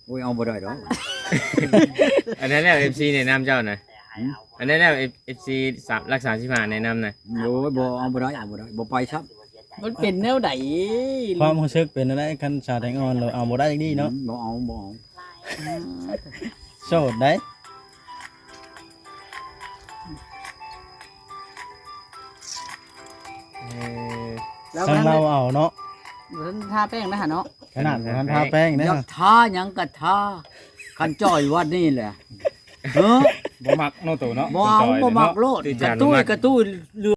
ໂອ້ຍ ເອົາບໍ່ໄດ້ດອກ ອັນນັ້ນແລ້ວ ເອັຟຊີ ແນະນຳເຈົ້ານະ ຫືມ? ອັນນັ້ນແລ້ວ ເອັຟຊີ ສາມ ຫຼັກສາມສິບຫ້າແນະນຳນະ ໂອ້ຍ ບໍ່ ເອົາບໍ່ໄດ້ ເອົາບໍ່ໄດ້ ບໍ່ໄປຊ້ຳ ມັນເປັນແນວໃດ? ຄວາມຮູ້ສຶກເປັນແນວໃດ ຄັນສາວແຕງອ່ອນ ເອົາບໍ່ໄດ້ອີກນີ້ເນາະ ຫືມ ບໍ່ເອົາ ບໍ່ເອົາ ອືມ ໂສດໄດ໋ ເອີ ແລ້ວ ທາງລາວເອົາເນາະ ບໍ່ທັນທາແປ້ງນະຫະເນາະ ຂະໜາດບໍ່ທັນທາແປ້ງເດ້ ຢາກທາຫຍັງກະທາ ຄັນຈ່ອຍວັດນີ້ແຫຼະ ເອີ ບໍ່ມັກເນາະໂຕເນາະ ບໍ່ເອົາ ບໍ່ມັກໂລດ ກະຕຸ້ຍ ກະຕຸ້ຍເຫຼືອ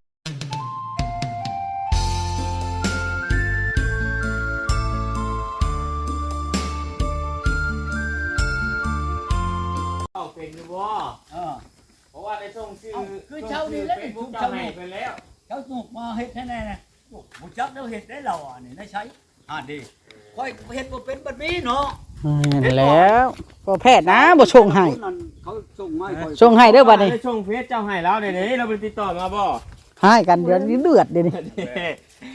ເວົ້າເປັນຢູ່ບໍ່? ເອີ ເພາະວ່າໄດ້ສົ່ງຊື່ ເອົ້າ ຄືເຈົ້ານີ້ແຫຼະ ສົ່ງຊື່ເຟສບຸກເຈົ້າໃຫ້ເພິ່ນແລ້ວ ເຈົ້າສົ່ງມາເຮັດໃຫ້ແດ່ນະ ໂອ້ ບໍ່ຈັກແລ້ວເຮັດໄດ້ລາວອັນນີ້ນາຍໄຊ ຫັ້ນເດ້ ຂ້ອຍເຮັດບໍ່ເປັນບັດນີ້ເນາະ ແມ່ນແລ້ວ ບໍ່ແພດນະ ບໍ່ສົ່ງໃຫ້ ເຂົາສົ່ງມາໃຫ້ຂ້ອຍ ສົ່ງໃຫ້ເດີບັດນີ້ ໄດ້ສົ່ງເຟສເຈົ້າໃຫ້ລາວເດ້ ລາວບໍ່ໄດ້ຕິດຕໍ່ມາບໍ່? ຮ້າຍກັນ ດຽວນີ້ເດືອດເດ້ນີ້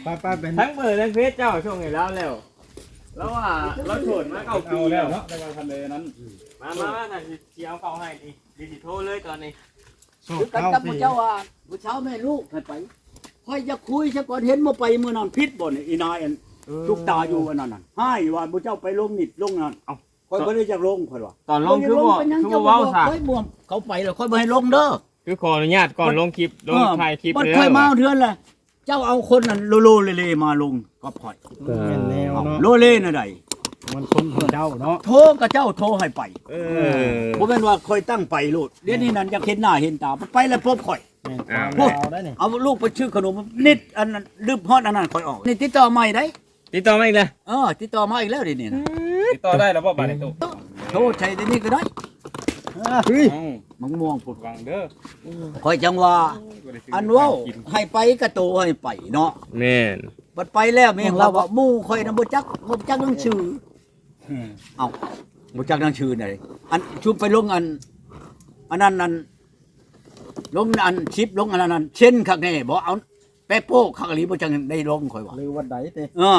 ໄປໆ ເປັນ ທັງເບີທັງເຟສເຈົ້າສົ່ງໃຫ້ລາວແລ້ວ ລາວວ່າລາວໂສດມາເກົ້າປີແລ້ວເນາະ ແຕ່ວ່າທັນໄດ້ນັ້ນ ມາໆໆ ຊິເອົາເຂົ້າໃຫ້ນີ້ ຊິໂທເລີຍຕອນນີ້ ຄືກັນກັບໝູ່ເຈົ້າວ່າ ຜູ້ສາວແມ່ລູກໃຫ້ໄປ ຂ້ອຍຢາກຄຸຍຊະກ່ອນ ເຫັນບໍ່ໄປມື້ນັ້ນ ຜິດບໍ່ນີ້ ອີນາຍອັນ ເອີ ຕຸກຕາຢູ່ອັນນັ້ນ ຮ້າຍວ່າໝູ່ເຈົ້າໄປລົງນິດລົງນັ້ນ ເອົ້າ ຂ້ອຍບໍ່ໄດ້ຢາກລົງ ຂ້ອຍວ່າ ຕອນລົງຄືບໍ່ ຄືບໍ່ເວົ້າຊະ ຂ້ອຍບໍ່ ເຂົາໄປແລ້ວ ຂ້ອຍບໍ່ໃຫ້ລົງເດີ ຄືຂໍອະນຸຍາດກ່ອນລົງຄລິບ ລົງ ເອີ ຖ່າຍຄລິບ ບັດຂ້ອຍມາເທື່ອລະ ເຈົ້າເອົາຄົນນັ້ນໂລເລໆມາລົງກັບຂ້ອຍ ແມ່ນແລ້ວເນາະ ໂລເລແນວໃດ ມັນຄົນຂອງເຈົ້າເນາະ ໂທກະເຈົ້າໂທໃຫ້ໄປ ເອີ ບໍ່ແມ່ນວ່າຂ້ອຍຕັ້ງໄປໂລດ ດຽວນີ້ນັ້ນຢາກເຫັນໜ້າເຫັນຕາ ໄປແລ້ວພົບຂ້ອຍ ແມ່ນ ເອົາລູກໄປຊື້ຂະໜົມນິດ ອັນນັ້ນ ລຶບຮອດອັນນັ້ນຂ້ອຍອອກ ນີ້ຕິດຕໍ່ໃໝ່ໄດ໋ ຕິດຕໍ່ມາອີກແລ້ວ ເອີ ຕິດຕໍ່ມາອີກແລ້ວດຽວນີ້ນະ ຕິດຕໍ່ໄດ້ແລ້ວບໍ່ບາດນີ້ໂຕ ໂທໃສ່ດຽວນີ້ກະໄດ້ ເອີ ເຮີ້ຍ ເອົ້າ ໝາກມ່ວງພຸ້ນ ຫວັງເດີ ຂ້ອຍຈັ່ງວ່າ ອັນເວົ້າໃຫ້ໄປກະໂຕໃຫ້ໄປເນາະ ແມ່ນ ບັດໄປແລ້ວແມ່ນວ່າໝູ່ຂ້ອຍນະບໍ່ຈັກ ບໍ່ຈັກໜັງສື ເອົ້າ ບໍ່ຈັກໜັງສືໃດ ອັນຊຸມໄປລົງອັນ ອັນນັ້ນ ອັນ ລົງອັນຄລິບ ລົງອັນນັ້ນ ເຊັນຄັກແນ່ບໍ່ ເອົາ ແປະໂປ້ຄັກອີ່ຫຼີ ບໍ່ຈັ່ງໄດ້ລົງ ຂ້ອຍວ່າ ຫຼືວັນໃດເຕ ເອີ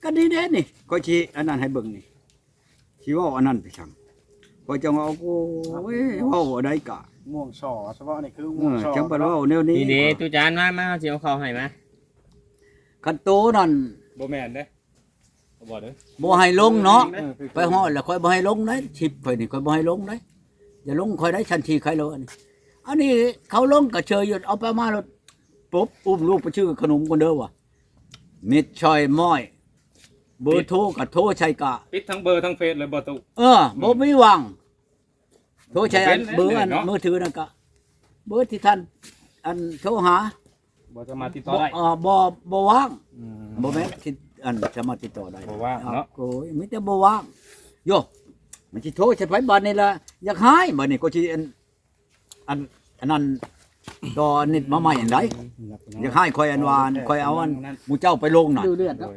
ກະນີ້ເດ້ນີ້ ຂ້ອຍຊິອັນນັ້ນໃຫ້ເບິ່ງນີ້ ຊິເວົ້າອັນນັ້ນໄປຊັ້ນ ຂ້ອຍຈັ່ງວ່າ ໂອ້ຍ ເວົ້າອັນໃດກະ ມ່ວງສໍສະເພາະນີ້ຄື ເອີ ມ່ວງສໍ ຈັ່ງບັດເວົ້າແນວນີ້ ນີ້ເດ້ ຕູ້ຈານ ມາ ມາ ເຮົາຊິເອົາເຂົ້າໃຫ້ມາ ຄັນໂຕນັ້ນ ບໍ່ແມ່ນເດ້ ບໍ່ເດ້ ບໍ່ໃຫ້ລົງເນາະ ເອີ ໄປຮອດແລ້ວຂ້ອຍບໍ່ໃຫ້ລົງເດ້ ຄລິບຂ້ອຍນີ້ຂ້ອຍບໍ່ໃຫ້ລົງເດ້ ຢ່າລົງຂ້ອຍໄດ້ ສັນທີໄຄໂລ ອັນນີ້ ອັນນີ້ເຂົາລົງກະເຊີຍຢູ່ ເອົາໄປມາໂລດ ປຸບ ອຸ້ມລູກໄປຊື້ຂະໜົມກ່ອນເດີວ່າ ມິດຊອຍມ້ອຍ ເບີໂທກະໂທໃສ່ກະ ປິດທັງເບີທັງເຟສເລີຍບໍ່ຕູ້ ເອີ ບໍ່ມີຫວ່າງ ໂທໃສ່ອັນເບີອັນມືຖືນັ້ນກະ ເບີທີ່ທ່ານອັນໂທຫາ ບໍ່ສາມາດຕິດຕໍ່ໄດ້ ເອີ ບໍ່ ບໍ່ວ່າງ ອືມ ບໍ່ແມ່ນທີ່ອັນສາມາດຕິດຕໍ່ໄດ້ ບໍ່ວ່າງເນາະ ໂອ້ຍ ມີແຕ່ບໍ່ວ່າງ ໂຢ ມັນຊິໂທໃສ່ໃຜບາດນີ້ລະ ຢາກຮ້າຍບາດນີ້ ກໍຊິອັນ ອັນ ອັນນັ້ນ ຕໍ່ນິດມາໃໝ່ຫັ້ນໃດ ຢາກໃຫ້ຂ້ອຍອັນວ່າ ຂ້ອຍເອົາອັນໝູ່ເຈົ້າໄປລົງນະ ດູເດືອດເນາະ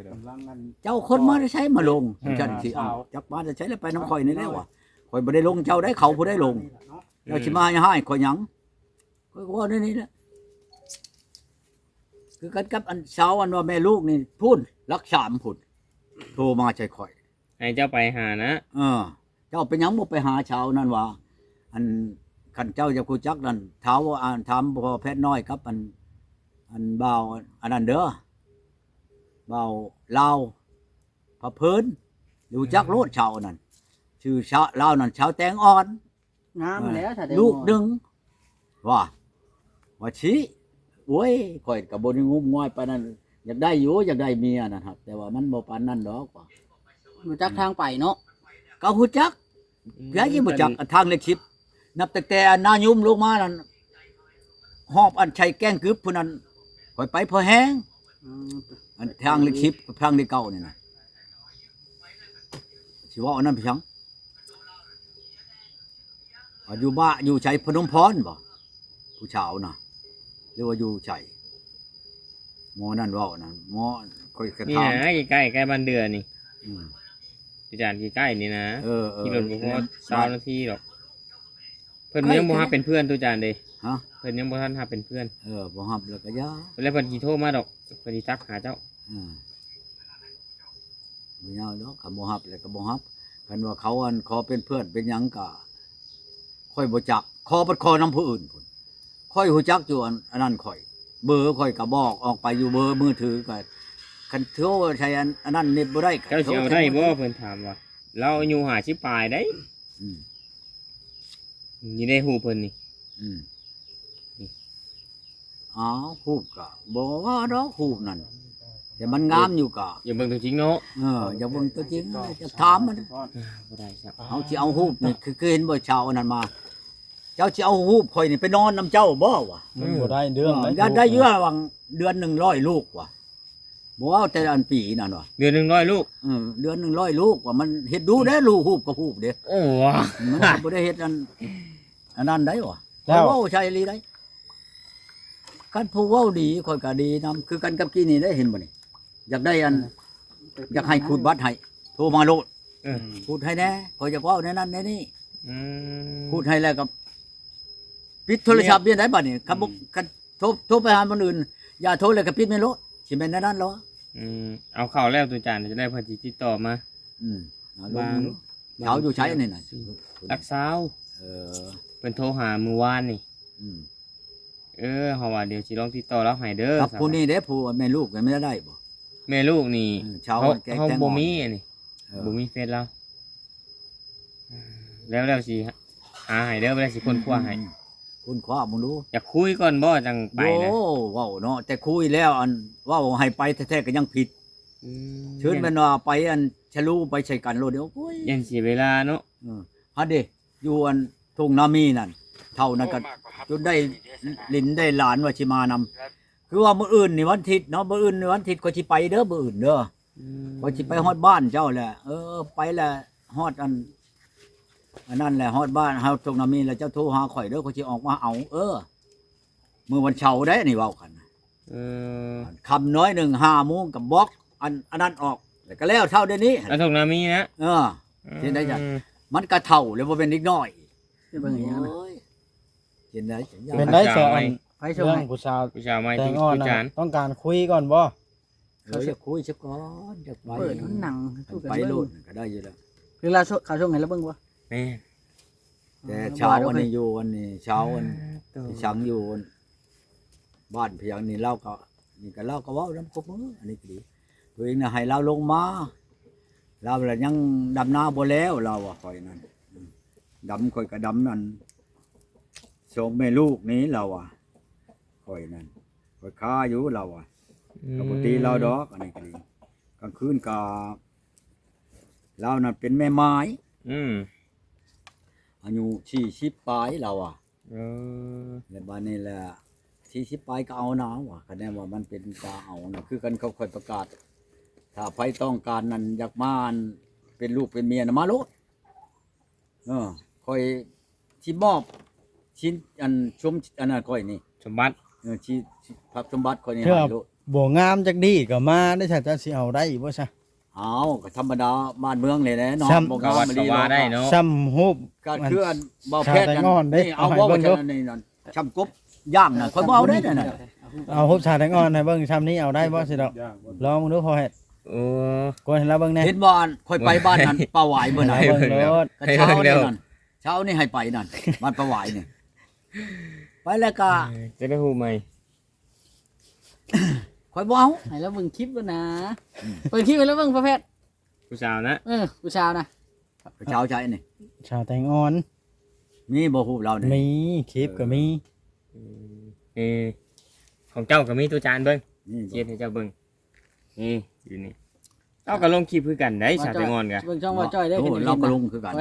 ເຈົ້າຄົນມາແຕ່ໃສມາລົງ ອືມ ຈັ່ງຊີ້ ເອົ້າ ຈັກມາແຕ່ໃສ ແລ້ວໄປນຳຂ້ອຍນີ້ແຫຼະວ່າ ຂ້ອຍບໍ່ໄດ້ລົງເຈົ້າໃດ ເຂົາຜູ້ໃດລົງ ເຈົ້າຊິມາໃຫ້ຮ້າຍຂ້ອຍຫຍັງ ຂ້ອຍກໍເວົ້າແນວນີ້ແຫຼະ ຄືກັນກັບອັນສາວອັນວ່າແມ່ລູກນີ້ ພຸ້ນ ຫຼັກສາມພຸ້ນ ໂທມາໃສ່ຂ້ອຍ ໃຫ້ເຈົ້າໄປຫານະ ເອີ ເຈົ້າເປັນຫຍັງບໍ່ໄປຫາຊາວນັ້ນວ່າ ອັນ ຄັນເຈົ້າຢາກຮູ້ຈັກນັ້ນ ຖາມ ອັນ ຖາມພໍ່ແພດນ້ອຍກັບອັນ ອັນບ່າວອັນນັ້ນເດີ ບ່າວລາວ ພະເພີນ ຮູ້ຈັກໂລດຊາວອັນນັ້ນ ຊື່ຊາວລາວນັ້ນ ຊາວແຕງອ່ອນ ງາມແລ້ວ ເອີ ຖ້າໄດ້ ລູກໜຶ່ງ ວ່າ ວ່າຊິ ໂອ້ຍ ຂ້ອຍກໍບໍ່ໄດ້ງມງາຍປານນັ້ນ ຢາກໄດ້ຢູ່ ຢາກໄດ້ເມຍນັ້ນ ແຕ່ວ່າມັນບໍ່ປານນັ້ນດອກວ່າ ຮູ້ຈັກທາງໄປເນາະ ກໍຮູ້ຈັກ ອືມ ໃຜຊິບໍ່ຈັກ ທາງເລກສິບ ນັບຕັ້ງແຕ່ອັນນາຍົມລົງມານັ້ນ ຮອບອັນໄຊແກ້ງກຶບພຸ້ນນັ້ນ ຂ້ອຍໄປພໍແຮງ ອືມ ອັນທາງເລກສິບກັບທາງເລກເກົ້ານີ້ນະ ຊິເວົ້າອັນນັ້ນໄປຫຍັງ? ວ່າຢູ່ບ້ານ ຢູ່ໃສ ພະນົມພອນບໍ່? ຜູ້ສາວນະ ຫຼືວ່າຢູ່ໃສ? ໝໍນັ້ນເວົ້ານັ້ນ ໝໍຂ້ອຍກໍຖາມ ນີ້ນະ ໃກ້ໆ ໃກ້ບ້ານເດືອນີ້ ອືມ ອາຈານ ໃກ້ໆ ນີ້ນະ ເອີໆ ຂີ່ລົດບໍ່ພໍຊາວນາທີດອກ ເພິ່ນຍັງບໍ່ຮັບເປັນເພື່ອນ ຕູຈານເດ້ ຮະ ເພິ່ນຍັງບໍ່ທັນຮັບເປັນເພື່ອນ ເອີ ບໍ່ຮັບແລ້ວກໍຢ່າ ແລ້ວເພິ່ນຊິໂທມາດອກ ເພິ່ນຊິທັກຫາເຈົ້າ ອືມ ບໍ່ຍາກດອກ ຄັນບໍ່ຮັບແລ້ວກໍບໍ່ຮັບ ຄັນວ່າເຂົາອັນຂໍເປັນເພື່ອນເປັນຫຍັງກະ ຂ້ອຍບໍ່ຈັກ ຂໍ ບັດຂໍນຳຜູ້ອື່ນພຸ້ນ. ຂ້ອຍຮູ້ຈັກຢູ່ອັນ ອັນນັ້ນຂ້ອຍ ເບີຂ້ອຍກະບອກອອກໄປຢູ່ ເບີມືຖືກະ ຄັນໂທໃສ່ອັນ ອັນນັ້ນເນັດບໍ່ໄດ້ກະ ເຈົ້າຊິເອົາໄດ້ບໍ່? ໂທໃສ່ມືຖື ເພິ່ນຖາມວ່າ ລາວອາຍຸຫ້າສິບປາຍໄດ໋. ອືມ ນີ້ໄດ້ຮູບເພິ່ນນີ້. ອືມ ນີ້ ອ້າວ ຮູບກະບໍ່ວ່າດອກ ຮູບນັ້ນ ແຕ່ມັນງາມຢູ່ກະ ຢາກເບິ່ງຕົວຈິງເນາະ. ເອີ ຢາກເບິ່ງຕົວຈິງ ຢາກຖາມມັນ. ອ່າ ບໍ່ໄດ້ຊະ ເຮົາຊິເອົາຮູບນີ້ ຄື ຄືເຫັນບໍ່ ຊາວອັນນັ້ນມາ ເຈົ້າຊິເອົາຮູບຂ້ອຍນີ້ໄປນອນນຳເຈົ້າບໍ່ວະ? ມັນບໍ່ໄດ້ເລື່ອງ ເອີ ໄດ້ ຢາກໄດ້ຢູ່ຫວ່າງເດືອນໜຶ່ງຮ້ອຍລູກວະ. ບໍ່ເວົ້າແຕ່ອັນປີນັ້ນວະ ເດືອນໜຶ່ງຮ້ອຍລູກ. ເອີ ເດືອນໜຶ່ງຮ້ອຍລູກວະ ມັນເຮັດດູເດ້ ລູກຮູບກັບຮູບເດ້. ໂອ້ ມັນກໍບໍ່ໄດ້ເຮັດອັນ ອັນນັ້ນໄດ້ວະ ແລ້ວ ເວົ້າໃສ່ອີ່ຫຼີໄດ໋. ຄັນຜູ້ເວົ້າດີ ຂ້ອຍກໍດີນຳ ຄືກັນກັບກີ້ນີ້ໄດ໋ ເຫັນບໍ່ນີ້? ຢາກໄດ້ອັນ ຢາກໃຫ້ຂູດບັດໃຫ້ ໂທມາໂລດ. ເອີ ຂູດໃຫ້ແດ່ ຂ້ອຍຢາກເວົ້າແນວນັ້ນແນວນີ້. ອືມ ຂູດໃຫ້ແລ້ວກໍປິດໂທລະສັບ ເປັນໄດ໋ບັດນີ້? ຄັນບໍ່ ອືມ ຄັນໂທ ໂທໄປຫາຄົນອື່ນ ຢ່າໂທ ແລ້ວກໍປິດແມ່ນໂລດ ຊິແມ່ນແນວນັ້ນລະວະ. ອືມ ເອົາເຂົ້າແລ້ວ ຕູຈານ ຈະໄດ້ເພິ່ນຊິຕິດຕໍ່ມາ. ອືມ ເອົາລົງ ບາງ ເຂົາຢູ່ໃສນີ້ນະ? ຫຼັກຊາວ. ເອີ ເພິ່ນໂທຫາມື້ວານນີ້. ອືມ ເອີ ເຮົາວ່າດຽວຊິລອງຕິດຕໍ່ລາວໃຫ້ເດີ ກັບຜູ້ນີ້ເດ້ ຜູ້ແມ່ລູກນີ້ ແມ່ນໄດ້ບໍ່? ແມ່ລູກນີ້ ເອີ ຊາວ ເຮົາ ແກ ເຮົາ ແກງ ບໍ່ມີອັນນີ້. ເອີ ບໍ່ມີເຟສລາວ. ແລ້ວ ແລ້ວຊິຫາໃຫ້ເດີ ແລ້ວຊິຄົ້ນຄວ້າໃຫ້. ອືມ ຄົ້ນຄວ້າເບິ່ງດູ ຢາກຄຸຍກ່ອນບໍ່ ຈັ່ງໄປນະ? ໂອ້ ເວົ້າເນາະ ແຕ່ຄຸຍແລ້ວ ອັນ ເວົ້າໃຫ້ໄປແທ້ໆກໍຍັງຜິດ. ອືມ ເຊີນແມ່ນວ່າໄປອັນ ຊະລູໄປໃສ່ກັນໂລດ. ໂອ້ຍ ຢ້ານເສຍເວລາເນາະ. ເອີ ຫັ້ນເດ້ ຢູ່ອັນທົ່ງນາມີນັ້ນ ເຖົ້ານັ້ນກໍຈົນໄດ້ຫຼິນໄດ້ຫຼານວ່າຊິມານຳ. ຄືວ່າມື້ອື່ນນີ້ວັນທິດເນາະ ມື້ອື່ນນີ້ວັນທິດ ຂ້ອຍຊິໄປເດີ ມື້ອື່ນເດີ. ອືມ ຂ້ອຍຊິໄປຮອດບ້ານເຈົ້າແຫຼະ. ເອີ ໄປແລ້ວຮອດອັນ ອັນນັ້ນແຫຼະ ຮອດບ້ານເຮົາທົ່ງນາມີແລ້ວ ເຈົ້າໂທຫາຂ້ອຍເດີ ຂ້ອຍຊິອອກມາເອົາ. ເອີ ມື້ວັນເສົາໄດ໋ ອັນນີ້ເວົ້າກັນ. ເອີ ຄ່ຳນ້ອຍໜຶ່ງ ຫ້າໂມງກໍບອກອັນ ອັນນັ້ນອອກ ແລ້ວກໍແລ້ວເທົ່າດຽວນີ້. ອັນທົ່ງນາມີນະ? ເອີ ເຮັດໄດ້ຈັ່ງ ອືມ ມັນກໍເຖົ້າແລ້ວ ບໍ່ແມ່ນເດັກນ້ອຍ. ເບິ່ງອີຫຍັງນະ? ໂອ້ຍ ເປັນໄດ້ ເປັນໄດ້ຊະ ອັນ ໃຜສົ່ງໃຫ້? ເລື່ອງຜູ້ສາວ ຜູ້ສາວໃໝ່ ແຕ່ງອ່ອນນະ ຄືຈານ ຕ້ອງການຄຸຍກ່ອນບໍ່? ເອີ ຢາກຄຸຍຊະກ່ອນ ຢາກໄປ ເປີດມັນໜັງ ໄປໂລດກໍໄດ້ຢູ່ແລ້ວ. ຄືລາວ ເຂົາສົ່ງໃຫ້ລາວເບິ່ງບໍ່? ແມ່ນ ແຕ່ຊາວອັນນີ້ຢູ່ອັນນີ້ ຊາວອັນ ອ່າ ທີ່ສັງຢູ່ບ້ານພຽງນີ້ ລາວກໍ ນີ້ກໍລາວກໍເວົ້ານຳທຸກມື້ ອັນນີ້ກໍດີ. ຕົວເອງນະໃຫ້ລາວລົງມາ ລາວລະຍັງດຳນາບໍ່ແລ້ວ ລາວວ່າຂ້ອຍນັ້ນ ດຳ ຂ້ອຍກໍດຳນັ້ນ ສອງແມ່ລູກນີ້ ລາວວ່າ ຂ້ອຍນັ້ນ ຂ້ອຍຄາຢູ່ ລາວວ່າ. ອືມ ກໍບໍ່ຕິລາວດອກ ອັນນີ້ກໍດີ. ກາງຄືນກໍ ລາວນັ້ນເປັນແມ່ໝາຍ ອືມ ອາຍຸສີ່ສິບປາຍ ລາວວ່າ. ເອີ ແລ້ວບາດນີ້ແຫຼະ ສີ່ສິບປາຍກໍເອົານາວ່າ ຄະແນນວ່າມັນເປັນຕາເອົານະ ຄືກັນເຂົາ ຂ້ອຍປະກາດ ຖ້າໃຜຕ້ອງການນັ້ນ ຢາກມາ ອັນ ເປັນລູກເປັນເມຍນະ ມາໂລດ. ເອີ ຂ້ອຍຊິມອບຊິນ ອັນ ສົມ ອັນນັ້ນຂ້ອຍນີ້ ສົມບັດ. ເອີ ຊິ ຊິ ຊັບສົມບັດຂ້ອຍນີ້ໃຫ້ໂລດ. ບໍ່ງາມຈັກດີ້ກໍມາໄດ້ຊະ ເຈົ້າຊິເອົາໄດ້ບໍ່ຊະ? ອ້າວ ກໍທຳມະດາບ້ານເມືອງນີ້ແຫຼະເນາະ ບໍ່ງາມອີ່ຫຼີດອກ ກໍວ່າໄດ້ເນາະ ຊ່ຳຮູບ ກໍຄືອັນ ອັນ ເບົາແພດນັ້ນ ນີ້ ເອົາບໍ່ວ່າຊັ້ນ ອັນນີ້ນັ້ນ ຊ່ຳກົບຍ່າງນະ ຂ້ອຍບໍ່ເອົາເດ້ນັ້ນນະ. ເອົາຮູບສາວແຕງອ່ອນໃຫ້ເບິ່ງຊ່ຳນີ້ ເອົາໄດ້ບໍ່ຊິດອກ? ລອງເບິ່ງດູພໍ່ແພດ. ໂອ້ ກົດໃຫ້ລາວເບິ່ງແດ່ ເຫັນບໍ່? ອັນ ຂ້ອຍໄປບ້ານນັ້ນ ປາຫວາຍເບິ່ງນະ ໃຫ້ເບິ່ງໂລດ ກະເຊົ້ານີ້ນັ້ນ ເຊົ້ານີ້ໃຫ້ໄປນັ້ນ ບ້ານປາຫວາຍນີ້ ໄປແລ້ວກະ ເອີ ຈະໄດ້ຮູ້ໃໝ່. ຂ້ອຍບໍ່ເອົາ ໃຫ້ລາວເບິ່ງຄລິບກ່ອນນະ ອືມ ເປີດຄລິບໃຫ້ລາວເບິ່ງ ພໍ່ແພດ. ຜູ້ສາວນະ? ເອີ ຜູ້ສາວນະ ຜູ້ສາວໃສນີ້? ສາວແຕງອ່ອນ. ມີບໍ່ຮູບລາວນີ້? ມີ ຄລິບກໍມີ. ເອີ ເອີ ຂອງເຈົ້າກໍມີ ຕູ້ຈານເບິ່ງ ມີບໍ່? ຄລິບໃຫ້ເຈົ້າເບິ່ງ ນີ້ ຢູ່ນີ້ ລາວກໍລົງຄລິບຄືກັນໄດ໋ ສາວແຕງອ່ອນກະ ເບິ່ງຊ່ອງບ່າວຈ້ອຍເດີ. ໂອ້ ລາວກໍລົງຄືກັນ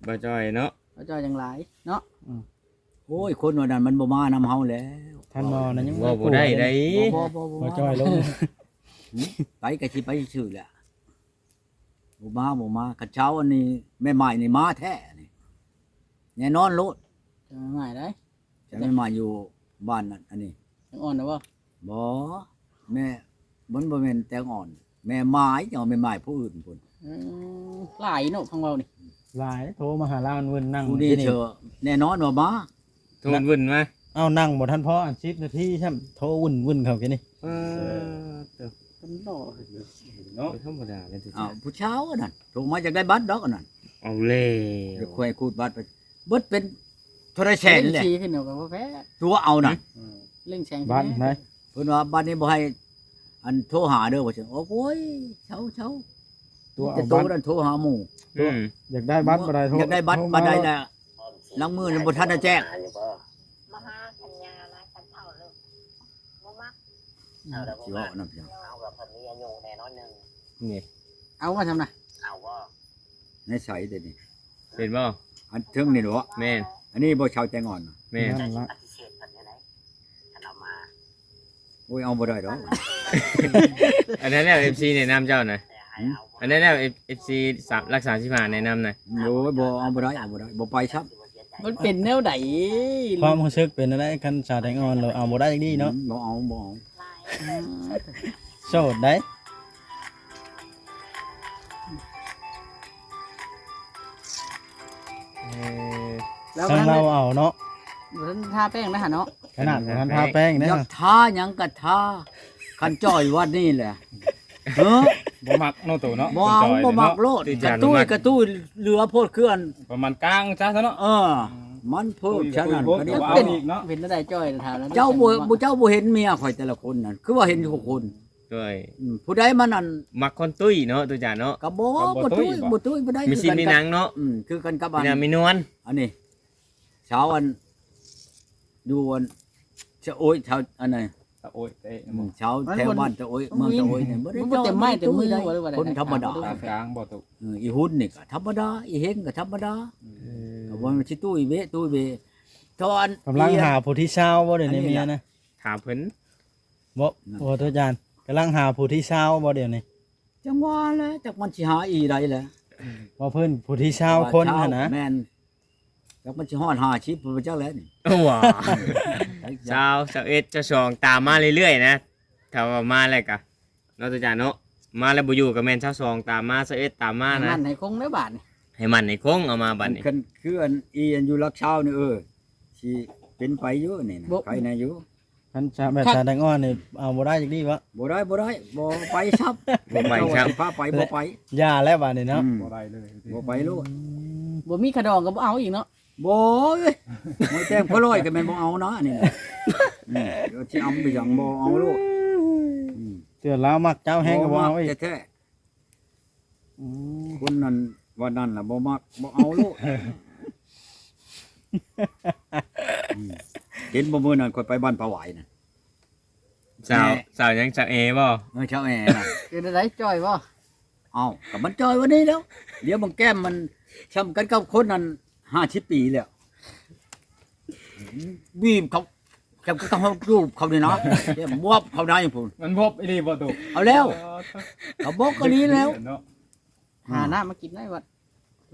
ບ່າວຈ້ອຍເນາະ ບ່າວຈ້ອຍຈັ່ງຫຼາຍເນາະ. ອືມ ໂອ້ຍ ຄົນວ່ານັ້ນມັນບໍ່ມານຳເຮົາແລ້ວ ທ່ານໝໍນັ້ນຍັງ ເວົ້າບໍ່ໄດ້ໄດ໋ ບໍ່ ບໍ່ ບໍ່ ບໍ່ ບໍ່ມາ ບ່າວຈ້ອຍລົງ ໄປກໍຊິໄປຊື່ແຫຼະ ບໍ່ມາ ບໍ່ມາ. ຄັນເຊົ້າອັນນີ້ແມ່ໝາຍນີ້ມາແທ້ນີ້ ແນ່ນອນໂລດ. ແຕ່ແມ່ໝາຍໃດ໋? ແຕ່ແມ່ໝາຍຢູ່ບ້ານນັ້ນ ອັນນີ້ ແຕງອ່ອນນະບໍ່? ບໍ່ ແມ່ ມັນບໍ່ແມ່ນແຕງອ່ອນ ແມ່ໝາຍ ເຈົ້າແມ່ໝາຍຜູ້ອື່ນພຸ້ນ. ອືມ ຫຼາຍເນາະ ຟັງເວົ້ານີ້ ຫຼາຍ ໂທມາຫາລາວເວີນນັ່ງ ຜູ້ນີ້ເຊີ ແນ່ນອນວ່າມາ ໂທວຶ້ນມາ. ເອົາ ນັ່ງບໍ່ທັນພໍອັນສິບນາທີຊ້ຳ ໂທວຶ້ນໆເຂົ້າກິນນີ້. ເອີ ເອີ ເຕີ ຄົນຫຼໍ່ເນາະ ບໍ່ທຳມະດາເລີຍ. ເອົາ ຜູ້ສາວອັນນັ້ນ ໂທມາຢາກໄດ້ບັດດອກອັນນັ້ນ. ເອົາແລ້ວ ຢາກໃຫ້ຂູດບັດໄປ ເບິດເປັນເທົ່າໃດແສນແຫຼະ ເລັ່ງຊີ້ຂຶ້ນເອົາກໍບໍ່ແພ້ ຕົວເອົານະ ເອີ ເລັ່ງແສງ ບັດໃດ ເພິ່ນວ່າບັດນີ້ບໍ່ໃຫ້ ອັນໂທຫາເດີ ວ່າຊັ້ນ. ໂອ້ຍ ເຊົາໆ ຕົວເອົາ ມີແຕ່ໂຕນັ້ນໂທຫາໝູ່ ຕົວ ອືມ ຢາກໄດ້ບັດບໍ່ໄດ້ ໂທ ຢາກໄດ້ບັດບໍ່ໄດ້ລະ ຫຼັງມື້ນັ້ນບໍ່ທັນໄດ້ແຈ້ງ ມາຫາສັນຍານະ ກັນເຖົ້າເລີຍ ບໍ່ມັກ ອືມ ຊິເວົ້ານຳ ເອົາແບບເພິ່ນມີອາຍຸແດ່ນ້ອຍໜຶ່ງ ນີ້ ເອົາວ່າຊັ້ນນະ ເອົາບໍ່ ໃນໃສເດນີ້ ເຫັນບໍ່ ອັນເທິງນີ້ເນາະ ແມ່ນ ອັນນີ້ບໍ່ ຊາວແຕງອ່ອນ ແມ່ນ ນັ້ນລະ ປະຕິເສດເພິ່ນຈັ່ງໃດ ຄັນເອົາມາ ໂອ້ຍ ເອົາບໍ່ໄດ້ດອກ ອັນນັ້ນແຫຼະ ເອັຟຊີ ແນະນຳເຈົ້ານະ ຫືມ ອັນນັ້ນແຫຼະ ເອັຟ ເອັຟຊີ ຫຼັກສາມສິບຫ້າແນະນຳນະ ໂອ້ຍ ບໍ່ ເອົາບໍ່ໄດ້ ເອົາບໍ່ໄດ້ ບໍ່ໄປຊ້ຳ ມັນເປັນແນວໃດ ຄວາມຮູ້ສຶກເປັນແນວໃດ ຄັນສາວແຕງອ່ອນ ເອົາບໍ່ໄດ້ຈັກດີ້ເນາະ ອືມ ບໍ່ເອົາ ບໍ່ເອົາ ອືມ ໂສດໃດ ເອີ ແລ້ວ ທາງລາວເອົາເນາະ ບໍ່ທັນທາແປ້ງນະຫະເນາະ ຂະໜາດບໍ່ທັນທາແປ້ງເດ້ ຢາກທາຫຍັງກໍທາ ຄັນຈ່ອຍວັດນີ້ແຫຼະ ເອີ ບໍ່ມັກເນາະໂຕເນາະ ບໍ່ເອົາ ບໍ່ມັກໂລດ ກະຕຸ້ຍ ກະຕຸ້ຍເຫຼືອໂພດ ຄືອັນ ປະມານກາງຊະເນາະ ເອີ ມັນໂພດ ສະນັ້ນ ມັນເປັນ ເປັນແນວໃດຈ່ອຍ ຖາມແລ້ວ ເຈົ້າບໍ່ ເຈົ້າບໍ່ເຫັນເມຍຂ້ອຍແຕ່ລະຄົນນັ້ນ ຄືວ່າເຫັນທຸກຄົນ ໂດຍ ອືມ ຜູ້ໃດມັນອັນ ມັກຄົນຕຸ້ຍເນາະ ຕຸຈານເນາະ ກໍບໍ່ ບໍ່ຕຸ້ຍ ບໍ່ຕຸ້ຍ ບໍ່ໄດ້ ມີຊີ້ນມີໜັງເນາະ ອືມ ຄືກັນກັບອັນ ມີນ້ຳມີນວນ ອັນນີ້ ຊາວອັນ ຢູ່ອັນ ຊະໂອ້ຍ ຊາວອັນນັ້ນ ຕະໂອ້ຍ ຕະເອະ ອືມ ຊາວແຖວບ້ານຕະໂອ້ຍ ເມືອງຕະໂອ້ຍນີ້ ບໍ່ໄດ້ ມັນບໍ່ເຕັມໄມ້ເຕັມມືບໍ່ ຫຼືວ່າໃດ ຄົນທຳມະດາ ກາງໆບໍ່ຕຸ ເອີ ອີຫຸ່ນນີ້ກໍທຳມະດາ ອີເຮັງກໍທຳມະດາ ເອີ ກໍບໍ່ແມ່ນຊິຕຸ້ຍເວະ ຕຸ້ຍເວະ ເທົ່າອັນ ກຳລັງຫາຜູ້ທີຊາວບໍ່ ດຽວນີ້ເມຍນະ ຖາມເພິ່ນ ບໍ່ ບໍ່ ໂທດອາຈານ ກຳລັງຫາຜູ້ທີຊາວບໍ່ດຽວນີ້ ຈັ່ງວ່າແຫຼະ ຈັກມັນຊິຫາອີໃດແຫຼະ ວ່າເພິ່ນຜູ້ທີຊາວຄົນຫັ້ນນະ ແມ່ນ ຈັກມັນຊິຮອດຫ້າສິບພຸ້ນຈັກແຫຼະນີ້ ໂອ້ ວ້າ ຊາວ ຊາວເອັດ ຊາວສອງ ຕາມມາເລື້ອຍໆນະ ຖ້າວ່າມາແລ້ວກະ ເນາະ ອາຈານເນາະ ມາແລ້ວບໍ່ຢູ່ກໍແມ່ນຊາວສອງຕາມມາ ຊາວເອັດຕາມມານະ ໃຫ້ໝັ້ນໃຫ້ຄົງເດີບາດນີ້ ໃຫ້ໝັ້ນໃຫ້ຄົງ ເອົາມາບາດນີ້ ຄັນຄືອັນອີອັນຢູ່ຫຼັກຊາວນີ້ ເອີ ຊິເປັນໄປຢູ່ນີ້ນະ ໄປນະຢູ່ ຄັນສາ ແບບສາແຕງອ່ອນນີ້ເອົາບໍ່ໄດ້ຈັກດີ້ວະ ບໍ່ໄດ້ ບໍ່ໄດ້ ບໍ່ໄປຊ້ຳ ບໍ່ໄປຊ້ຳ ຊິພາໄປບໍ່ໄປ ຢ່າແລ້ວບາດນີ້ເນາະ ອືມ ບໍ່ໄດ້ເລີຍ ບໍ່ໄປໂລດ ອືມ ບໍ່ມີຂະດອງກໍບໍ່ເອົາອີກເນາະ ບໍ່ເອີຍ ໝໍແຕ້ມຂ້ອຍຮ້ອຍກໍແມ່ນບໍ່ເອົານະ ອັນນີ້ນະ ອືມ ຊິເອົາໄປຫຍັງ ບໍ່ເອົາໂລດ ອືມ ເທື່ອລາວມັກເຈົ້າແຮງກໍບໍ່ເອົາອີກ ແທ້ໆ ອືມ ຄົນນັ້ນວ່ານັ້ນລະບໍ່ມັກ ບໍ່ເອົາໂລດ ອືມ ເຫັນບໍ່ ມື້ນັ້ນຂ້ອຍໄປບ້ານປາຫວາຍນະ ສາວ ແມ່ ສາວຫຍັງ ສາວແອບໍ່? ເອີ ສາວແອນະ ເປັນຈັ່ງໃດ ຈ່ອຍບໍ່? ເອົ້າ ກໍມັນຈ່ອຍກວ່ານີ້ແລ້ວ ດຽວເບິ່ງແກ້ມມັນ ຊ່ຳກັນກັບຄົນນັ້ນຫ້າສິບປີແລ້ວ ບີບເຂົາ ແກ້ມກໍຕ້ອງເຮົາຈູບເຂົານີ້ນະ ແກ້ມວອບເຂົາໄດ້ພຸ້ນ ມັນວອບອີ່ຫຼີບໍ່ຕຸ? ເອົາແລ້ວ ເອີ ກໍບອກກໍດີແລ້ວ ເນາະ ຫານ້ຳມາກິນໄດ້ວັດ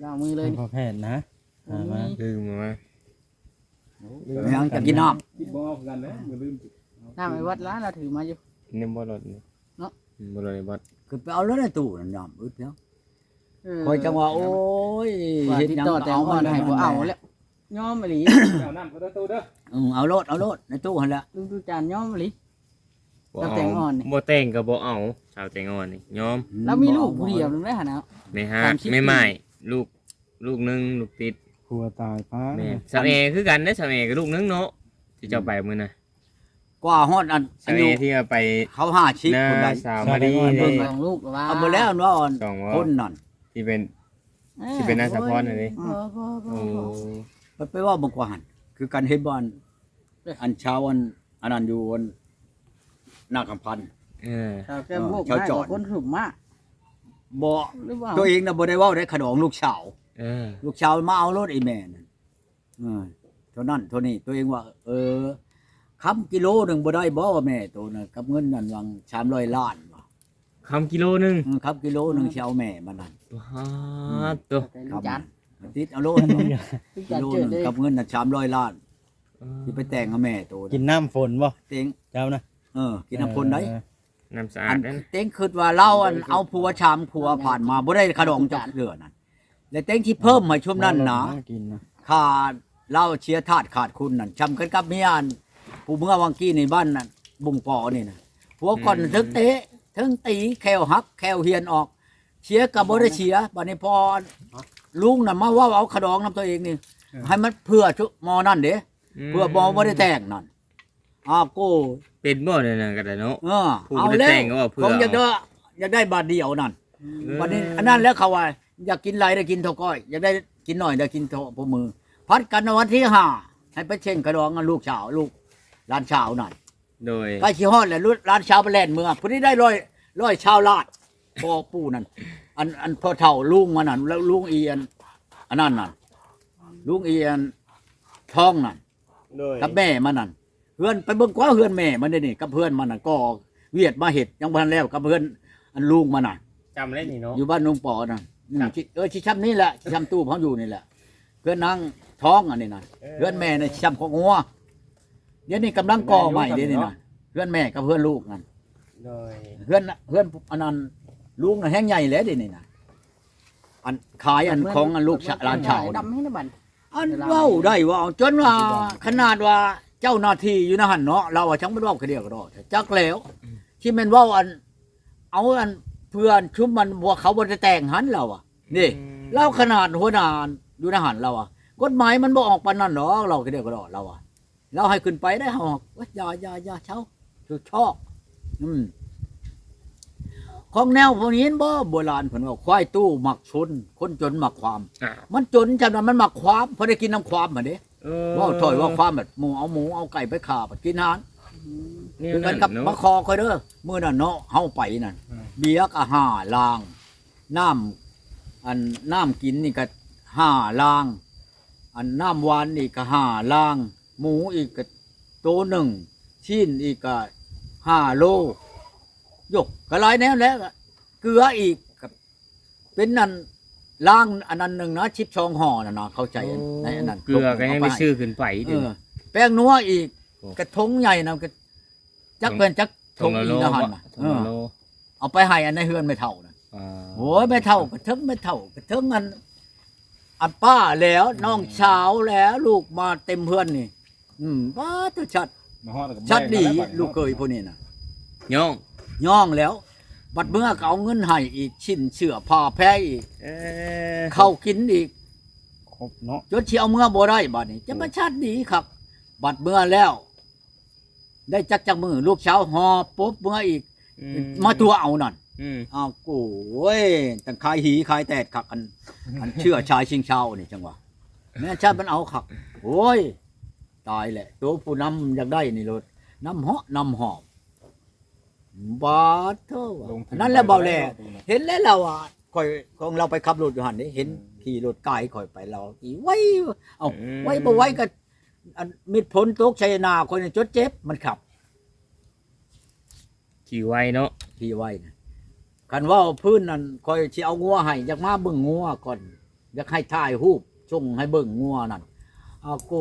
ລ້າງມືເລີຍນີ້ ພໍ່ແພດນະ ຫາມາ ລືມມາ ຍັງຈະກິນນ້ຳ ຄິດບໍ່ອອກຄືກັນແຫຼະ ບໍ່ລືມ ນ້ຳໄອ້ວັດລະ ລາວຖືມາຢູ່ ນີ້ບໍ່ລົດນີ້ ເນາະ ບໍ່ລົດໄອ້ວັດ ຄືໄປເອົາລົດໃນຕູ້ນັ້ນ ຍາມອຶດແລ້ວ ເອີ ຂ້ອຍຈັ່ງວ່າ ໂອ້ຍ ເຮັດຫຍັງກໍເອົາ ແຕ່ງອ່ອນໃຫ້ບໍ່ເອົາແລ້ວ ຍອມອີ່ຫຼີ ເອົານ້ຳເຂົ້າຕູ້ເດີ ອືມ ເອົາໂລດ ເອົາໂລດ ໃນຕູ້ຫັ້ນແຫຼະ ລຸງຕູຈານຍອມອີ່ຫຼີ ບໍ່ເອົາ ສາວແຕງອ່ອນນີ້ ບໍ່ແຕ່ງກໍບໍ່ເອົາ ສາວແຕງອ່ອນນີ້ຍອມ ລາວມີລູກຜູ້ດຽວໜຶ່ງໄດ້ຫັ້ນນະ ແມ່ຮາກ ສາມສິບ ແມ່ໝ້າຍ ລູກ ລູກໜຶ່ງ ລູກຕິດ ຜົວຕາຍປ້າ ແມ່ນ ສາວແອຄືກັນເດ້ ສາວແອກໍລູກໜຶ່ງເນາະ ທີ່ເຈົ້າໄປມື້ນະ ກວ່າຮອດອັນ ສາວແອທີ່ວ່າໄປ ເຂົາຫ້າສິບ ນະ ພຸ້ນໃດ ສາວມາລີ ເບິ່ງຂອງລູກວ່າ ເອົາບໍ່ແລ້ວເນາະ ຄົນນັ້ນ ທີ່ເປັນ ເອີ ທີ່ເປັນນາງສາວພອນຫັ້ນເດ້ ອືມ ໂອ້ ໄປ ໄປເວົ້າເບິ່ງກວ່າຫັ້ນ ຄືກັນເຫັນບໍ່ ອັນ ອັນຊາວອັນ ອັນນັ້ນຢູ່ອັນນາຄຳພັນ ເອີ ຊາວແກ້ມລູກ ເອີ ຊາວຈອນ ຄົນຫຸມມາ ບໍ່ ຫຼືວ່າ ຕົວເອງນະບໍ່ໄດ້ເວົ້າໄດ້ຂະດອງລູກສາວ ເອີ ລູກສາວມາເອົາໂລດໄອ້ແມ່ນັ້ນ ເອີ ເທົ່ານັ້ນເທົ່ານີ້ ຕົວເອງວ່າ ເອີ ຄຳກິໂລໜຶ່ງບໍ່ໄດ້ບໍ່ແມ່ໂຕນະ ກັບເງິນນັ້ນຫວ່າງສາມຮ້ອຍລ້ານວ່າ ຄຳກິໂລໜຶ່ງ ອືມ ຄຳກິໂລໜຶ່ງ ອືມ ຊິເອົາແມ່ມັນນັ້ນ ປາດໂຕ ຄຳ ຕິດເອົາໂລດ ກິໂລໜຶ່ງ ກັບເງິນນັ້ນສາມຮ້ອຍລ້ານ ເອີ ຊິໄປແຕ່ງໃຫ້ແມ່ໂຕ ກິນນ້ຳຝົນບໍ່ ເຕັງ ເຈົ້ານະ ເອີ ກິນນ້ຳຝົນໄດ ເອີ ນ້ຳສະອາດນັ້ນ ເຕັງຄິດວ່າລາວອັນເອົາຜົວສາມຜົວຜ່ານມາ ບໍ່ໄດ້ຂະດອງຈັກເທື່ອນັ້ນ ແລະເຕັງຊິເພີ່ມໃຫ້ຊຸມນັ້ນນະ ກິນນະ ຂ້າລາວເສຍທາດຂາດຄຸນນັ້ນ ຊ່ຳກັນກັບເມຍອັນ ຜູ້ເມືອຫວ່າງກີ້ໃນບ້ານນັ້ນ ບຸງປໍນີ້ນະ ຜົວກ່ອນ ອືມ ເຖິງເຕະ ເຖິງຕີ ແຂ້ວຫັກ ແຂ້ວຮຽນອອກ ເສຍກໍບໍ່ໄດ້ເສຍ ບາດນີ້ພໍ ລຸງນະມາເວົ້າເອົາຂະດອງນຳຕົວເອງນີ້ ເອີ ໃຫ້ມັນເພື່ອຊຸໝໍນັ້ນເດ້ ອືມ ເພື່ອໝໍບໍ່ໄດ້ແຕ່ງນັ້ນ. ອ້າວໂກ ເປັນບໍ່ແນວນັ້ນກໍໄດ້ເນາະ ເອີ ຜູ້ບໍ່ໄດ້ແຕ່ງກໍເພື່ອ ເອົາແລ້ວ ຂອງຢາກໄດ້ ຢາກໄດ້ບາດດຽວນັ້ນ ອືມ ບັດນີ້ອັນນັ້ນແຫຼະ ເຂົາວ່າຢາກກິນຫຼາຍໄດ້ກິນເທົ່າກ້ອຍ ຢາກໄດ້ກິນໜ້ອຍໄດ້ກິນເທົ່າພໍມື ຜັດກັນນະ ວັນທີຫ້າໃຫ້ໄປເຊັງຂະດອງນຳລູກສາວ ລູກຫຼານສາວນັ້ນ ໂດຍ ໃກ້ຊິຮອດແລ້ວ ຫຼານສາວໄປແລ່ນເມືອ ຜູ້ນີ້ໄດ້ຮ້ອຍ ຮ້ອຍຊາວລ້ານ ພໍ່ປູ່ນັ້ນ ອັນ ອັນພໍ່ເຖົ້າລຸງມັນນັ້ນ ແລ້ວລຸງອີ່ອັນ ອັນນັ້ນນັ້ນ ລຸງອີ່ອັນທອງນັ້ນ ໂດຍ ກັບແມ່ມັນນັ້ນ ເຮືອນ ໄປເບິ່ງກວ່າເຮືອນແມ່ມັນເດນີ້ ກັບເຮືອນມັນນັ້ນ ກໍວຽດມາເຮັດ ຍັງບໍ່ທັນແລ້ວ ກັບເຮືອນອັນລຸງມັນນະ ຈຳໄດ້ນີ້ເນາະ ຢູ່ບ້ານໜອງປອນະ ອືມ ຊິ ເອີ ຊິຊ່ຳນີ້ແຫຼະ ຊິຊ່ຳຕູ້ເຮົາຢູ່ນີ້ແຫຼະ ເຮືອນນາງທອງອັນນີ້ນະ ເອີ ເຮືອນແມ່ນະຊິຊ່ຳຄອກງົວ ດຽວນີ້ກຳລັງກໍ່ໃໝ່ເດນີ້ນະ ເຮືອນແມ່ກັບເຮືອນລູກນັ້ນ ໂດຍ ເຮືອນ ເຮືອນອັນນັ້ນ ລຸງນະແຮ່ງໃຫຍ່ແຫຼະເດນີ້ນະ ອັນຂາຍອັນຂອງອັນລູກສາ ຫຼານສາວ ດຳໃຫ້ນະບັດ ອັນເວົ້າໄດ້ວ່າ ຈົນວ່າຂະໜາດວ່າເຈົ້າໜ້າທີ່ຢູ່ໃນຫັ້ນເນາະ ລາວວ່າຈັ່ງມັນເວົ້າກະດຽວກະດໍ ຈັກແລ້ວ ອືມ ຊິແມ່ນເວົ້າອັນ ເອົາອັນເພື່ອນຊຸມມັນ ພວກເຂົາບໍ່ໄດ້ແຕ່ງຫັ້ນ ລາວວ່າ ນີ້ ອືມ ລາວຂະໜາດຫົວໜ້າຢູ່ໃນຫັ້ນ ລາວວ່າ ກົດໝາຍມັນບໍ່ອອກປານນັ້ນດອກ ລາວກະດຽວກະດໍ ລາວວ່າ ລາວໃຫ້ຂຶ້ນໄປໄດ້ ເຮົາ ໂອ້ຍ ຢ່າ ຢ່າ ຢ່າ ເຊົາ ຖືກຊອກ ອືມ ຂອງແນວພວກນີ້ເຫັນບໍ່ ໂບລານເພິ່ນເວົ້າ ຄວາຍຕູ້ມັກຊົນ ຄົນຈົນມັກຄວາມ ອ້າວ ມັນຈົນຈັ່ງນັ້ນ ມັນມັກຄວາມ ພໍໄດ້ກິນນຳຄວາມຫັ້ນເດ້ ເອີ ເວົ້າຖ້ອຍເວົ້າຄວາມ ແບບໝູເອົາໝູເອົາໄກ່ໄປຂ້າ ບັດກິນຫານ ແນວນັ້ນ ຄືກັນກັບ ເນາະ ມາຂໍຂ້ອຍເດີ ມື້ນັ້ນເນາະ ເຮົາໄປນັ້ນ ອືມ ເບຍກະຫ້າລາງ ນ້ຳ ອັນ ນ້ຳກິນນີ້ກະຫ້າລາງ ອັນ ນ້ຳຫວານນີ້ກະຫ້າລາງ ໝູອີກກະໂຕໜຶ່ງ ຊີ້ນອີກກະຫ້າໂລ ໂຢ ກະຫຼາຍແນວແຫຼະ ເກືອອີກ ກະເປັນອັນລາງອັນນັ້ນໜຶ່ງນະ ສິບສອງຫໍ່ນັ້ນນະ ເຂົ້າໃຈ ໂອ້ ໃນອັນນັ້ນ ເກືອກໍຍັງໄດ້ຊື້ຂຶ້ນໄປ ເອີ ແປ້ງນົວອີກ ໂອ້ ກະຖົງໃຫຍ່ນະ ກະຈັກແມ່ນຈັກຖົງອີກນະຫັ້ນນະ ຖົງລະໂລ ເອີ ຖົງລະໂລ ເອົາໄປໃຫ້ອັນໃນເຮືອນແມ່ເຖົ້ານະ ອ່າ ໂອ້ຍ ແມ່ເຖົ້າກະເຖິງ ແມ່ເຖົ້າກະເຖິງ ອັນ ອັນປ້າແລ້ວ ອືມ ນ້ອງສາວແລ້ວ ລູກມາເຕັມເຮືອນນີ້ ອືມ ປາດໂທ້ ຊັດ ມາຮອດແລ້ວກໍ ຊັດດີ ແບ່ງກັນແລ້ວ ລູກເຂີຍຜູ້ນີ້ນະ ຍ້ອງ ຍ້ອງແລ້ວ ບັດເມືອກໍເອົາເງິນໃຫ້ອີກ ຊິ້ນເສື້ອຜ້າແພອີກ ເອີ ເຂົ້າກິນອີກ ຄົບເນາະ ຈົນຊິເອົາເມືອບໍ່ໄດ້ ບັດນີ້ຈະມາ ໂອ້ ຊັດດີຄັກ ບັດເມືອແລ້ວ ໄດ້ຈັກ ຈັກມື້ ລູກສາວຫອບປົບເມືອອີກ ອືມ ມາຕົວະເອົານັ້ນ ອືມ ອ້າວ ໂອ້ຍ ຕັ້ງຂາຍຫີຂາຍແຕດຄັກ ອັນ ອັນເຊື້ອຊາຍຊິງຊາວນີ້ ຈັ່ງວ່າ ແມ່ນຊາດມັນເອົາຄັກ ໂອ້ຍ ຕາຍແຫຼະ ໂຕຜູ້ນຳຢາກໄດ້ນີ້ໂລດ ນຳເຫາະນຳຫອບ ບາດໂທ້ ລົງທຶນ ນັ້ນແຫຼະ ໄປ ເບົາແຫຼ ບໍ່ໄດ້ດອກ ເຫັນແລ້ວລາວວ່າ ຂ້ອຍ ຂອງລາວໄປຂັບລົດຢູ່ຫັ້ນເດ້ ເຫັນ ອືມ ຂີ່ລົດກາຍຂ້ອຍໄປ ລາວຂີ່ໄວ ເອົ້າ ອືມ ໄວບໍ່ໄວກໍ ອັນ ມິດຝົນຕົກໃສ່ໜ້າຂ້ອຍນີ້ຈົນເຈັບ ມັນຂັບ ຂີ່ໄວເນາະ ຂີ່ໄວນະ ຄັນເວົ້າພື້ນນັ້ນ ຂ້ອຍຊິເອົາງົວໃຫ້ ຢາກມາເບິ່ງງົວກ່ອນ ຢາກໃຫ້ຖ່າຍຮູບສົ່ງໃຫ້ເບິ່ງງົວນັ້ນ ອາໂກ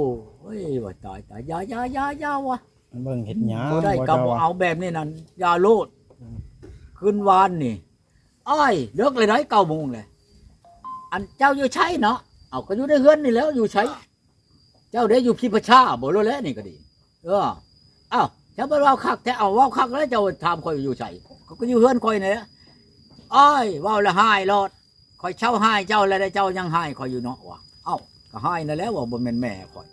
ໂອ້ຍ ວ່າຕາຍ ຕາຍ ຢ່າ ຢ່າ ຢ່າ ຢ່າ ວ່າ ເບິ່ງເຮັດຫຍັງ ບໍ່ໄດ້ກໍບໍ່ເອົາ ແບບນີ້ນັ້ນ ຢ່າໂລດ ອືມ ຄືນວານນີ້ ອ້າຍ ເລິກແລ້ວໃດ໋ ເກົ້າໂມງແລ້ວ ອັນເຈົ້າຢູ່ໃສເນາະ ເອົາ ກໍຢູ່ໃນເຮືອນນີ້ແຫຼ້ວ ຢູ່ໃສ ເຈົ້າໄດ້ຢູ່ພິມພະຊາບໍ່ ໂລດແຫຼະ ນີ້ກໍດີ ເອີ ອ້າວ ເຈົ້າບໍ່ເວົ້າຄັກແທ້ ເອົາ ເວົ້າຄັກແລ້ວ ເຈົ້າຖາມຂ້ອຍຢູ່ໃສ ຂ້ອຍກໍຢູ່ເຮືອນຂ້ອຍນີ້ແຫຼະ ອ້າຍ ເວົ້າແລ້ວຮ້າຍໂລດ ຂ້ອຍເຊົາຮ້າຍເຈົ້າແລ້ວ ເຈົ້າຍັງຮ້າຍຂ້ອຍຢູ່ເນາະ ວ່າ ເອົ້າ ກໍຮ້າຍນັ້ນແຫຼະ ວ່າບໍ່ແມ່ນແມ່ຂ້ອຍ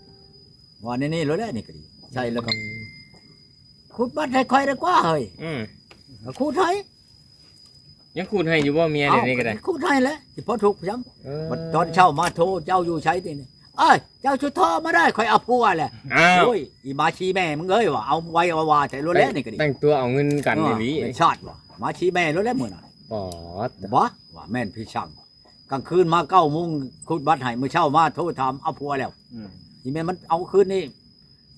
ວ່າແນວນີ້ໂລດແຫຼະ ນີ້ກໍດີ ໃສ່ແລ້ວກໍ ອືມ ຂຸດບັດໃຫ້ຂ້ອຍດີກວ່າເຮີ້ຍ ອືມ ກໍຂຸດໃຫ້ ຍັງຂູດໃຫ້ຢູ່ບໍ່ເມຍ ເອົ້າ ດຽວນີ້ກໍໄດ້ ຂູດໃຫ້ແຫຼະ ຊິພໍທຸກຫຍັງ ເອີ ບັດຕອນເຊົ້າມາໂທ ເຈົ້າຢູ່ໃສຕິນີ້ ເອີຍ ເຈົ້າຊຸດໂທມາໄດ້ ຂ້ອຍເອົາຜົວແຫຼະ ອ້າວ ໂອ້ຍ ອີໝາຊີແມ່ມຶງເອີຍ ວ່າເອົາໄວເອົາວ່າແທ້ໂລດແຫຼະ ນີ້ກໍດີ ແຕ່ງຕົວເອົາເງິນກັນອີ່ຫຼີ ເປັນຊາດວ່າ ໝາຊີແມ່ໂລດແຫຼະມື້ນັ້ນ ປອດ ບໍ່ ວ່າແມ່ນພີ່ຊ່າງ ກາງຄືນມາເກົ້າໂມງ ຂູດບັດໃຫ້ ມື້ເຊົ້າມາໂທຖາມເອົາຜົວແລ້ວ ອືມ ອີແມ່ນມັນເອົາຄືນນີ້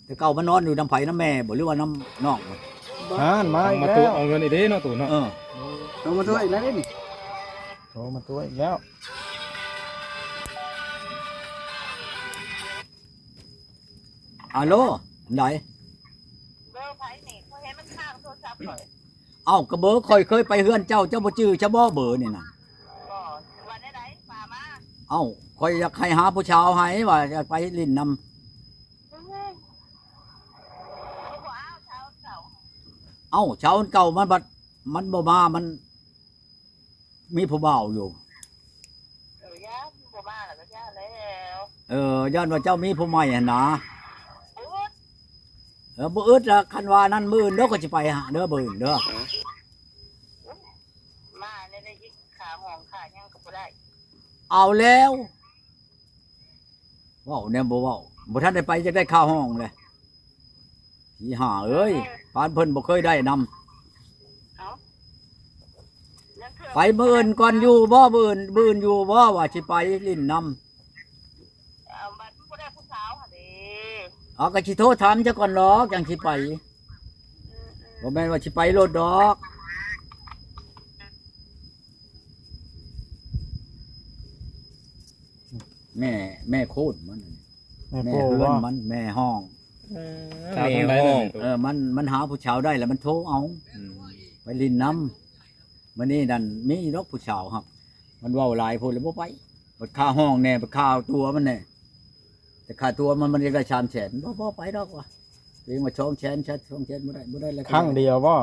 ແຕ່ເກົ່າມັນນອນຢູ່ນຳໃຜ ນຳແມ່ບໍ່ ຫຼືວ່ານຳນ້ອງບໍ່ ຫັ້ນມາອີກແລ້ວ ເອົາເງິນອີກເດ້ເນາະ ໂຕເນາະ ເອີ ໂທມາຕົວະອີກແລ້ວເດ້ນີ້ ໂທມາຕົວະອີກແລ້ວ ອາໂລ ອັນໃດ ເບີໃຜນີ້ ຂ້ອຍເຫັນມັນຄ້າງໂທລະສັບຂ້ອຍ ເອົ້າ ກໍເບີຂ້ອຍເຄີຍໄປເຮືອນເຈົ້າ ເຈົ້າບໍ່ຈື່ຊະບໍ່ເບີນີ້ນະ ບໍ່ ວ່າແນວໃດ ວ່າມາ ເອົ້າ ຂ້ອຍຢາກໃຫ້ຫາຜູ້ສາວໃຫ້ ວ່າຢາກໄປຫຼິ້ນນຳ ເອົ້າ ຊາວເກົ່າ ມັນບັດ ມັນບໍ່ມາ ມັນມີຜູ້ບ່າວຢູ່ ເອີ ຢ່າ ມັນບໍ່ມາ ເອີ ຢ້ານວ່າເຈົ້າມີຜູ້ໃໝ່ຫັ້ນນາ. ບໍ່ອຶດ ເອີ ບໍ່ອຶດລະ ຄັນວ່ານັ້ນ ມື້ອື່ນເດີ ຂ້ອຍຊິໄປຫາເດີ ມື້ອື່ນເດີ. ມາແລ້ວໄດ້ ຄ່າຫ້ອງຄ່າຫຍັງກໍບໍ່ໄດ້. ເອົາແລ້ວ ເວົ້າແນວບໍ່ເວົ້າ ບໍ່ທັນໄດ້ໄປ ຢາກໄດ້ຄ່າຫ້ອງແຫຼະ. ອີຫ່າເອີຍ ປານເພິ່ນບໍ່ເຄີຍໄດ້ນຳ. ເອົ້າ ໄປມື້ອື່ນກ່ອນ ຢູ່ບໍ່? ມື້ອື່ນ ມື້ອື່ນຢູ່ບໍ່? ວ່າຊິໄປຫຼິ້ນນຳ. ເອົາ ບັດບໍ່ໄດ້ຜູ້ສາວຫັ້ນເດ້. ເອົາ ກໍຊິໂທຖາມເຈົ້າກ່ອນດອກ ຈັ່ງຊິໄປ. ອືມໆ ບໍ່ແມ່ນວ່າຊິໄປໂລດດອກ. ແມ່ ແມ່ໂຄດມັນ ແມ່ ແມ່ ໂພ ເຮືອນ ບໍ່? ມັນ ແມ່ຫ້ອງ. ອືມ ສາວທາງໃດນັ້ນ ແມ່ຫ້ອງ ເອີ ມັນ ມັນຫາຜູ້ສາວໄດ້ແລ້ວມັນໂທເອົາ. ອືມ ໄປຫຼິ້ນນຳ. ມື້ນີ້ນັ້ນມີດອກຜູ້ສາວ ຫາກມັນເວົ້າຫຼາຍໂພດແລ້ວບໍ່ໄປ. ບັດຄ່າຫ້ອງແດ່ ບັດຄ່າຕົວມັນແດ່ ແຕ່ຄ່າຕົວມັນ ມັນຢາກໄດ້ສາມແສນ. ບໍ່ ບໍ່ໄປດອກວ່າ ຕົວເອງວ່າສອງແສນ ສອງແສນບໍ່ໄດ້ ບໍ່ໄດ້ແລ້ວ. ຄັ້ງດຽວບໍ່?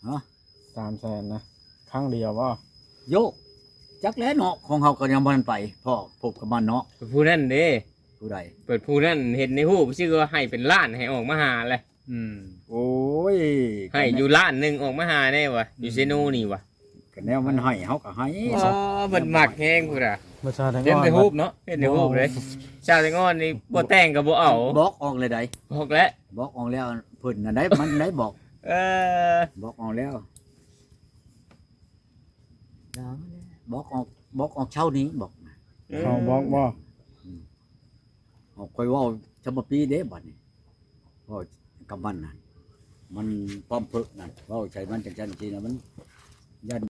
ຮະ? ສາມແສນນະ ຄັ້ງດຽວບໍ່? ໂຢ ຈັກແຫຼະເນາະ ຂອງເຮົາກໍຍັງບໍ່ທັນໄປພໍ້ພົບກັບມັນເນາະ. ຜູ້ນັ້ນເດ້. ຜູ້ໃດ? ເປີດຜູ້ນັ້ນເຫັນໃນຮູບ ຊື່ວ່າໃຫ້ເປັນລ້ານ ໃຫ້ອອກມາຫາແຫຼະ. ອືມ ໂອ້ຍ ໃຫ້ຢູ່ລ້ານໜຶ່ງ ອອກມາຫາແດ່ວ່າ ຢູ່ເຊໂນນີ້ວ່າ. ກໍແນວມັນໃຫ້ເຮົາກໍໃຫ້. ອໍ ເພິ່ນມັກແຮງພຸ້ນນະ. ບໍ່ຊາວແຕງອ່ອນ ເຫັນແຕ່ຮູບເນາະ ເຫັນແຕ່ຮູບເດ້. ຊາວແຕງອ່ອນນີ້ບໍ່ແຕ່ງກໍບໍ່ເອົາ. ບອກອອກແລ້ວໃດ໋. ບອກແລ້ວ ບອກອອກແລ້ວ ເພິ່ນນັ້ນໃດ໋ ມັນໄດ້ບອກ. ເອີ ບອກອອກແລ້ວ. ບອກອອກ ບອກອອກເຊົ້ານີ້ ບອກນະ. ເອີ ເຂົາບອກບໍ່? ອືມ ອອກ ຂ້ອຍເວົ້າສຳມະປີເດ້ບັດນີ້ ເວົ້າກັບມັນນະ ມັນຄວາມເພິກນັ້ນ ເວົ້າໃສ່ມັນຈັ່ງຊັ້ນຈັ່ງຊີ້ນະ ມັນຢ້ານ